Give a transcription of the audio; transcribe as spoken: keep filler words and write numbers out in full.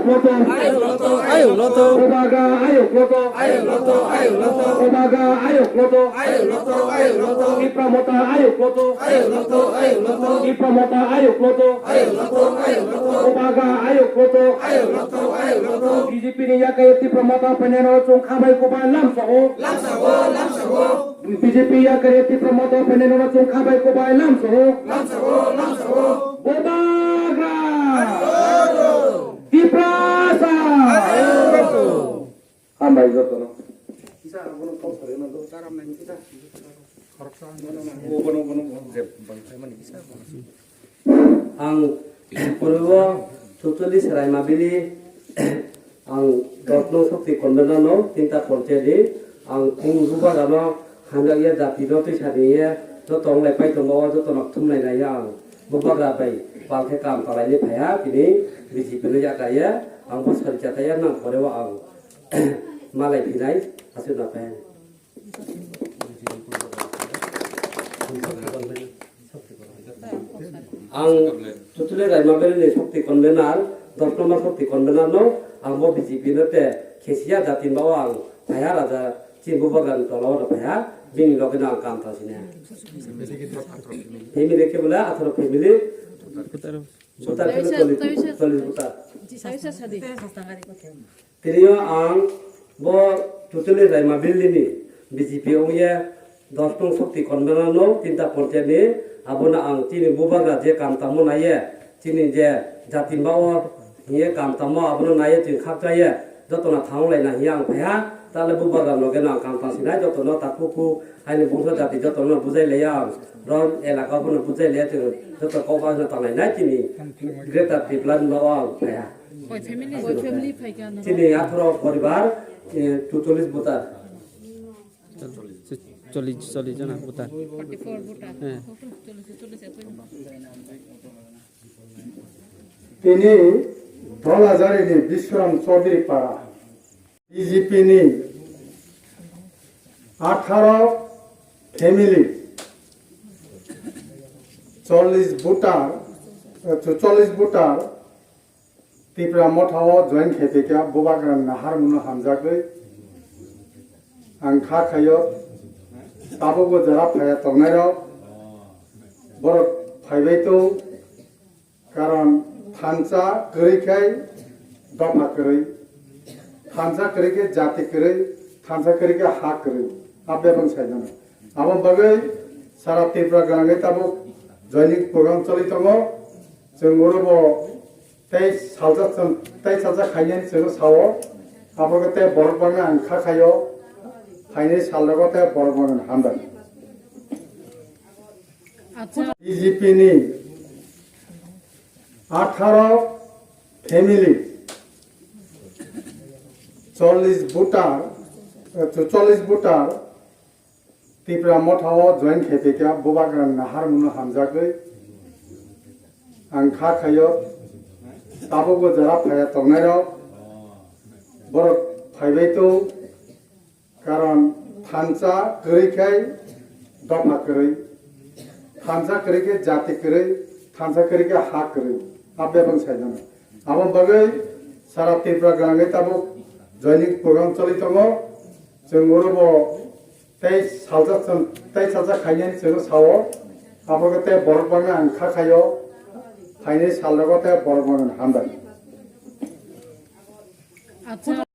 Loto. Ayuk Loto. Bubagra Ayuk Loto. Ayuk Loto. Ayuk Loto. Bubagra Ayuk Loto. Ayuk Loto. Ayuk Loto. Tipra Motha Ayuk Loto. Ayuk Loto. Ayuk Loto. Tipra Motha Ayuk Loto. Ayuk Loto. Ayuk Loto. Bubagra Ayuk Loto. Ayuk Loto. Ayuk Loto. B J P ni yakai Tipra Motha phainai no chwng khabai kubai lamsa o. Lamsa o, lamsa o. B J P yakai Tipra Motha phainai no chwng khabai kubai lamsa o. Lamsa o, lamsa o. Bubagra. Tiprasa! Hambai jotono. Ang purbo Tutuli Seraimabili, ang dotno Shakti Convener no, tinta porche di, ang kung bubagra no, hamjak ya jati no twi sadi ya, joto wng lai pai tongo, joto no thum lai nai ya ang. Bubagra bai pal khe kam talai ni phaiha tini B J P no yakra ya, ang bo sari chata ya nang pore o ang malai phinai aswk na phai. Ang Tutuli Raima Valley ni Shakti Convener, dos number Shakti Convener no, ang bo B J P no te khesiya jati bao ang phaiha raja chini bubagra ni tola o phaiha, bini loge no ang kam ta sini. Family khe bole atharo family. Voter khe cholish, cholish voter. Tini o ang bo Tutuli Raima Valley ni B J P ong ye dos nung Shakti Convener no tinta porche ni, abo no ang chini bubagra je kam tamo nai ye, chini je jati bao hiye kam tamo abo no nai ye chwng khakcha ye, joto no thang lai na hiye ang phaiha, tale bubagra no ge no ang kam ta sinai, joto no takhuk khuk haini bungsa jati joto no bujai lai ya ang, rom elaka bo no bujai lai ya chwng joto kok bagwi no tanglai nai chini Greater Tipraland no ang phaiha. Koi family? Koi family phaikha norok? Chini atharo poribar, eh, cholish voter. Cholish, cholish jona voter. Forty four voter. Eh. Tini Dholajari ni Biswaram Chaudhary Para B J P ni atharo family, cholish voter, eh, cholish voter, Tipra Motha o join khaiphaikha, bubagra nahar mano hamjagwi. Ang kha khaio, tabukbo jora phaiya tongnairok, borok phaibai tong, karon thansa kwrwi khai dopha kwrwi, thansa kwrwi khe jati kwrwi, thansa kwrwi khe ha kwrwi, a bebak sai mano. Abo bagwi sara Tripura gwnangwi tabuk joining program choli tongo, chwng oro bo Tei salsa chwng, tei salsa khainani chwngno sao, aphuru tei borok bangni ang kha khaio, phainai salrogo tei borok bangni hambai. Acha. B J P ni atharo family, chollish voter, eh, chollish voter, Tipra Motha o join khaiphaikha, bubagra nahar mano hamjagwi. Ang kha khaio, tabukbo jora phaiya tongnairok, borok phaibai tong, karon thansa kwrwi khai dopha kwrwi, thansa kwrwi khe jati kwrwi, thansa kwrwi khe ha kwrwi, a bebak sai mano. Abo bagwi sara Tripura gwnangwi tabuk joining program choli tongo, chwng oro bo Tei salsa chwng, tei salsa khainani chwngno sao, aphuru tei borok bangni ang kha khaio, phainai salrogo tei borok bangni hambai. Acha.